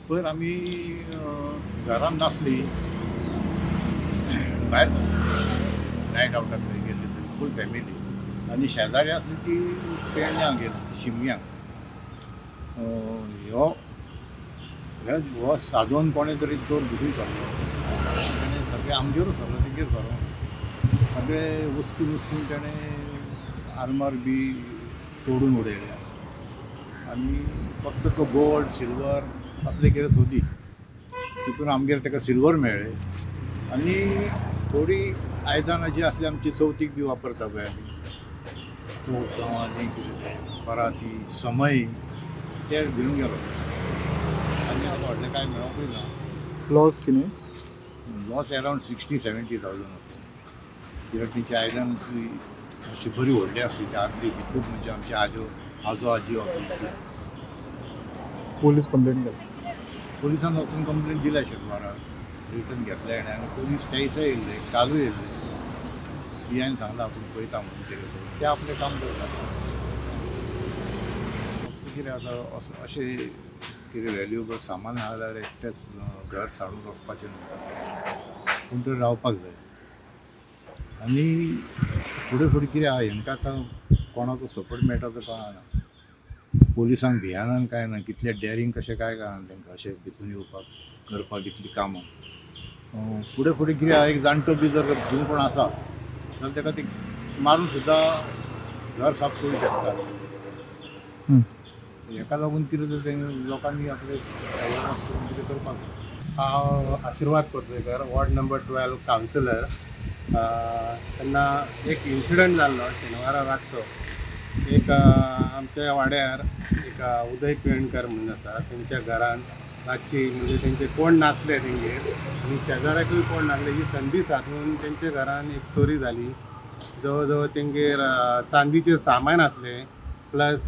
पयर आमी घरान नासली, भायर नायट आवटाक खंय गेल्ली सगळी फूल फॅमिली, आनी शेजारी आसली ती पेडण्यां गेल्ली, शिमग्यांक. ह्यो हो सादोवन कोणें तरी चोर भितर सरलो, तेणें सगळें आमगेरूच सरलो, तेंगेर सरलो, सगळे वस्तू वस्तू तेणें आरमार बी तोडून उडयल्या आनी फक्त तो गोल्ड सिल्वर असलें कितें सोदी. तितून आमगेर ताका सिल्वर मेळ्ळें आनी थोडी आयदनां जी आसली आमची चवथीक बी वापरता पळय आमी, तोप जावं आनी कितें तें पराती समय ते घेवन गेलो आनी हांव व्हडलें कांय मेळोंकूय ना. लॉस कितें? लॉस अरावंड 60-70 थावजंड आसलो. कित्याक तेंची आयदनां अशी बरी व्हडली आसली, ती आदली ती खूब, म्हणजे आमचे आजो आजो आजी वापरली. पोलीस कंप्लेन केली? पोलिसान वचून कंप्लेन दिल्या शेनवारा, रिटर्न घेतले हेणें आनी पोलीस त्या दिसा येयल्ले, कालूय येयल्ले. पी आयन सांगलां आपूण पळयता म्हणून कितें करून, ते आपलें काम करता. फक्त कितें आतां अशें कितें व्हॅल्युएबल सामान आसा जाल्यार एकटेंच घर साडून वचपाचें न्हू, कोण तरी रावपाक जाय. आनी फुडें फुडें कितें आसा हेंकां आतां कोणाचो सपोर्ट मेळटा तो कळना. पोलिसांक भियानान कांय ना, कितलें डॅरींग कशें काय कळना तांकां अशें भितून येवपाक करपाक इतलीं कामां. फुडें फुडें कितें आसा, एक जाणटो बी जर भितून कोण आसा जाल्यार ताका ती मारून सुद्दां घर साफ करूं शकता. हेका लागून कितें तर तें लोकांनी आपलें अवेरनस करून कितें करपाक जाय. हांव आशिर्वाद कोर्सेकर, वॉर्ड नंबर 12 कावन्सिलर. तेन्ना एक इन्सिडंट जाल्लो शेनवारा रातचो. एक आमच्या वाड्यार एक उदय पिळणकर म्हणून आसा, तेंच्या घरान रातची, म्हणजे तेंचे कोण नासले तेंगेर आनी शेजाऱ्याकूय कोण नासले, ही संदी सादून तेंच्या घरान एक चोरी जाली. जवळ जवळ तेंगेर चांदीचें सामान आसलें, प्लस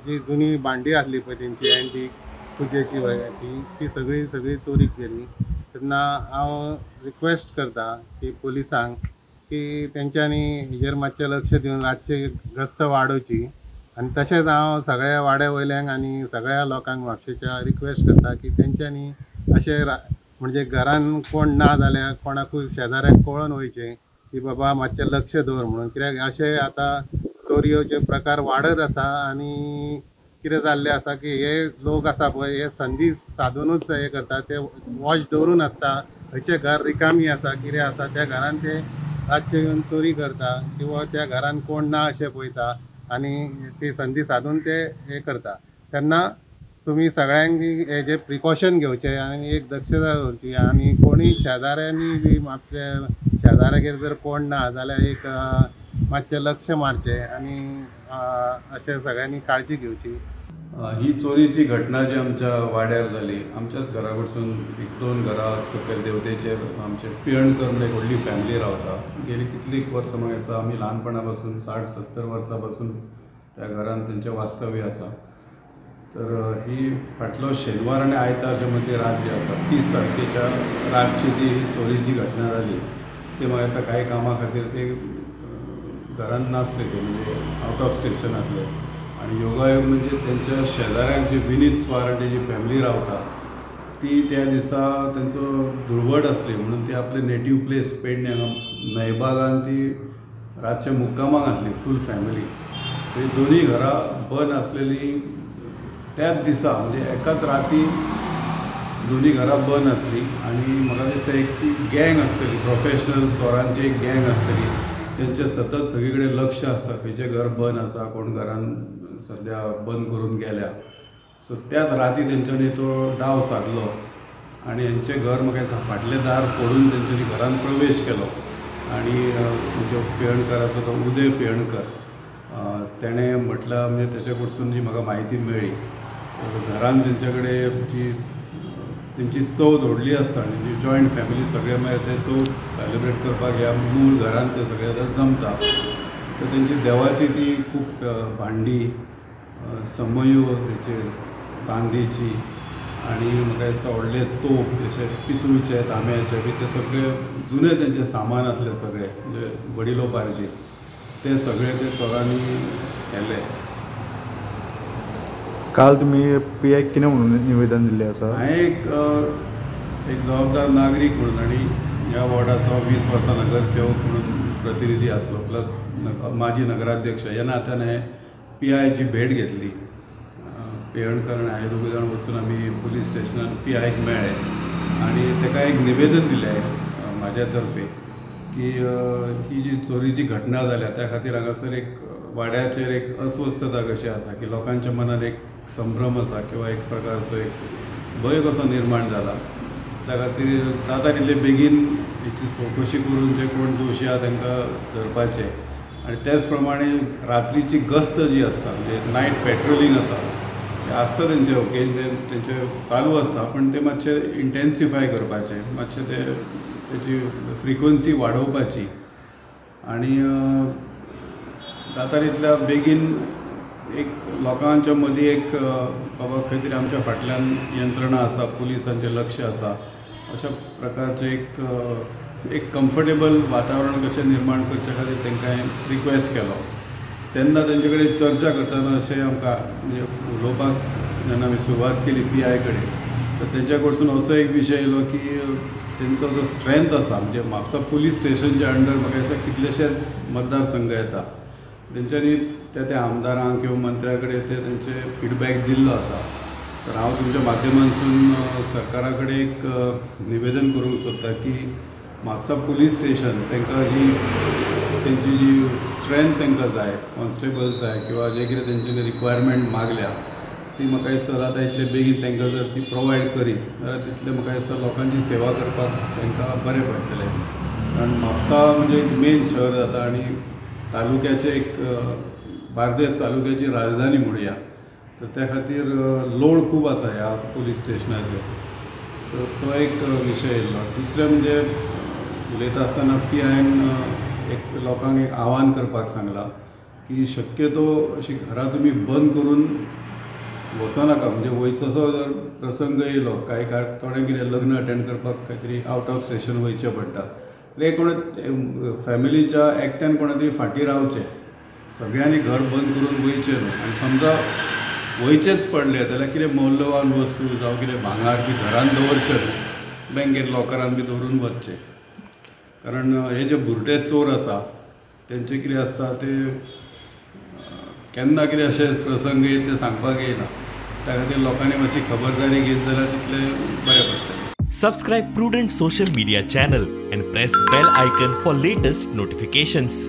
जी जुनी भांडी आसली पळय तेंची एन्टीक पुजेची ती ती सगळी सगळी चोरीक गेली. तेन्ना हांव रिक्वेस्ट करता की पोलिसांक की तेंच्यांनी हेजेर मातशें लक्ष दिवन रातची गस्त वाडोवची. आनी तशेंच हांव सगळ्या वाड्या वयल्यांक आनी सगळ्या लोकांक म्हापशेच्या रिक्वेस्ट करता की तेंच्यांनी अशें म्हणजे घरान कोण ना जाल्यार कोणाकूय शेजाऱ्याक कळोन वयचें की बाबा मातशें लक्ष दवर म्हणून. कित्याक अशें आतां चोरयोचे प्रकार वाडत आसा आनी कितें जाल्लें आसा की हे लोक आसा पळय हे संदी सादुनूच हे करता, ते वॉच दवरून आसता, खंयचें घर रिकामी आसा कितें आसा त्या घरान ते रातचे येवन चोरी करता किंवा त्या घरान कोण ना अशें पळयता आनी ती संदी सादून ते हे करता. तेन्ना तुमी सगळ्यांनी हेजें प्रिकॉशन घेवचें आनी एक दक्षता दवरची आनी कोणूय शेजाऱ्यांनी बी आपल्या शेजाऱ्यागेर जर कोण ना जाल्यार एक मातशें लक्ष मारचें आनी अशें सगळ्यांनी काळजी घेवची. ही चोरीची घटना जी आमच्या वाड्यार जाली, आमच्याच घरा कडसून एक दोन घरां सकयल देवतेचेर आमचे पिळणकर म्हणून एक व्हडली फॅमिली रावता. गेली कितलीं वर्सां म्हाका दिसता आमी ल्हानपणा पासून 60-70 वर्सां पासून त्या घरान तेंचें वास्तव्य आसा. तर ही फाटलो शेनवार आनी आयतारच्या मदीं रात जी आसा 30 तारखेच्या रातची जी ही चोरीची घटना जाली, ती म्हाका दिसता कांय कामां खातीर ते घरान नासले, ते म्हणजे आवट ऑफ स्टेशन आसले. आनी योगायोग म्हणजे तेंच्या शेजाऱ्यांक जी विनीत स्वार आनी तेजी फॅमिली रावता ती त्या दिसा तेंचो धुळवट आसली म्हणून ती आपले नेटीव प्लेस पेडणे न्हयबागान ती रातच्या मुक्कामाक आसली फूल फॅमिली. सो ही दोनूय घरां बंद आसलेली त्याच दिसा, म्हणजे एकाच राती दोनूय घरां बंद आसली. आनी म्हाका दिसता एक ती गँग आसतली, प्रोफेशनल चोरांची एक गँग आसतली, तेंचें सतत सगळे कडेन लक्ष आसता खंयचें घर बंद आसा, कोण घरान सद्या बंद करून गेल्या. सो त्याच राती तेंच्यांनी तो डाव सादलो आनी हेंचें घर म्हाका दिसता फाटलें दार फोडून तेंच्यांनी घरान प्रवेश केलो. आनी जो पिळणकराचो तो उदय पिळणकर तेणें म्हटल्यार म्हणजे तेच्या कडसून जी म्हाका म्हायती मेळ्ळी, घरान तेंच्या कडेन जी तेंची चवथ व्हडली आसता आनी जॉयंट फॅमिली सगळे मागीर ते चवथ सेलिब्रेट करपाक ह्या मूळ घरान ते सगळे आतां जमता. तर तेंची देवाची ती खूब भांडी, समयो तेचे चांदीची आनी म्हाका दिसता व्हडले तोप जशे पितूळचे तांब्याचे बी ते सगळे जुने तेंचे सामान आसले सगळे म्हणजे वडिलो पार्जीत ते सगळे ते चोरांनी केले. काल तुमी पी I कितें म्हणून निवेदन दिल्लें आसा? हांवें एक जबाबदार नागरीक म्हणून आनी ह्या वॉर्डाचो 20 वर्सां नगरसेवक म्हणून प्रतिनिधी आसलो, प्लस माजी नगराध्यक्ष ह्या नात्यान हांवें पी आयची भेट घेतली. पेयणकर आनी हांवें दोगूय जाण वचून आमी पुलीस स्टेशनान पी आयक मेळ्ळे आनी ताका एक निवेदन दिलें म्हाज्या तर्फे की ही जी चोरीची घटना जाल्या त्या खातीर हांगासर एक वाड्याचेर एक अस्वस्थता कशी आसा की लोकांच्या मनान एक संभ्रम आसा किंवा एक प्रकारचो एक भंय कसो निर्माण जाला. त्या खातीर जाता तितले बेगीन हेची चवकशी करून जे कोण दोशी आहा तांकां धरपाचे आनी त्याच प्रमाणे रात्रीची गस्त जी आसता म्हणजे नायट पेट्रोलिंग आसा तें आसता तेंचे ओकेजन तेंचे चालू आसता, पण ते मातशें इंटेन्सिफाय करपाचें, मातशें ते तेची फ्रिक्वन्सी वाडोवपाची आनी जाता तितल्या बेगीन एक लोकांच्या मदीं एक बाबा खंय तरी आमच्या फाटल्यान यंत्रणा आसा, पुलिसांचें लक्ष आसा, अशा प्रकारचें एक कम्फर्टेबल वातावरण कशें निर्माण करचे खातीर तांकां हांवें रिक्वेस्ट केलो. तेन्ना तेंचे कडेन चर्चा करतना अशें आमकां म्हणजे उलोवपाक जेन्ना आमी सुरवात केली पी I कडेन तर तेंच्या कडसून असो एक विशय येयलो की तेंचो जो स्ट्रेंथ आसा म्हणजे म्हापसा पुलीस स्टेशनच्या अंडर म्हाका दिसता कितलेशेच मतदारसंघ येता, तेंच्यांनी त्या त्या आमदारांक किंवा मंत्र्या कडेन ते तेंचे फिडबॅक दिल्लो आसा. तर हांव तुमच्या माध्यमांतसून सरकारा कडेन एक निवेदन करूंक सोदता की म्हापसा पुलीस स्टेशन तांकां जी तेंची जी स्ट्रेंथ तांकां जाय, कॉन्स्टेबल जाय किंवा जे कितें तेंच्यांनी रिक्वायरमेंट मागल्या ती म्हाका दिसता जाता इतले बेगीन तांकां जर ती प्रोवायड करीत जाल्यार तितलें म्हाका दिसता लोकांची सेवा करपाक तांकां बरें पडटलें. कारण म्हापसा म्हणजे एक मेन शहर जाता आनी तालुक्याचें एक बार्देस तालुक्याची राजधानी म्हणुया, तर त्या खातीर लोड खूब आसा ह्या पुलीस स्टेशनाचेर. सो तो एक विशय येयल्लो. दुसरें म्हणजे उलयता आसतना पी आयन एक लोकांक एक आव्हान करपाक सांगलां की शक्यतो अशी घरां तुमी बंद करून वचनाका, म्हणजे वयचोसो जर प्रसंग येयलो कांय काय थोडें कितें लग्न अटेंड करपाक खंय तरी आवट ऑफ स्टेशन वयचें पडटा, जाल्यार कोण फॅमिलीच्या एकट्यान कोणा तरी फाटीं रावचें, सगळ्यांनी घर बंद करून वयचें न्हू. आनी समजा वयचेंच पडलें जाल्यार कितें मौल्यवान वस्तू जावं कितें भांगर बी घरान दवरचें न्हू, बँकेन लॉकरान बी दवरून वचचें. कारण हे जे भुरटे चोर आसा तेंचें कितें आसता ते केन्ना कितें अशें प्रसंग येत ते सांगपाक येयना, त्या खातीर लोकांनी मातशी खबरदारी घेत जाल्यार तितलें बरें पडटलें. Subscribe Prudent social media channel and press bell icon for latest notifications.